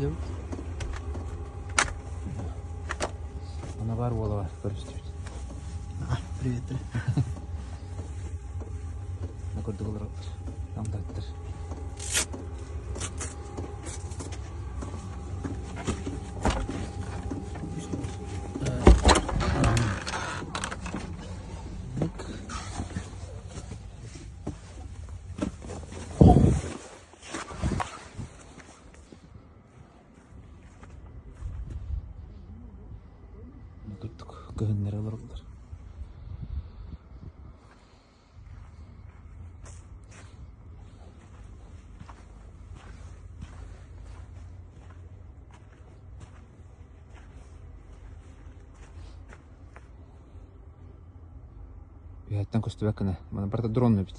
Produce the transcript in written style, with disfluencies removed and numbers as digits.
сылдьабыт. Ана баар уола бар көрүстүбүт. Привет. На курдук олороллор. Амтаттар. Курдук кыһыннары олороллор. Үөһэттэн көстүбэт гына. Маны барыта дрон эбит.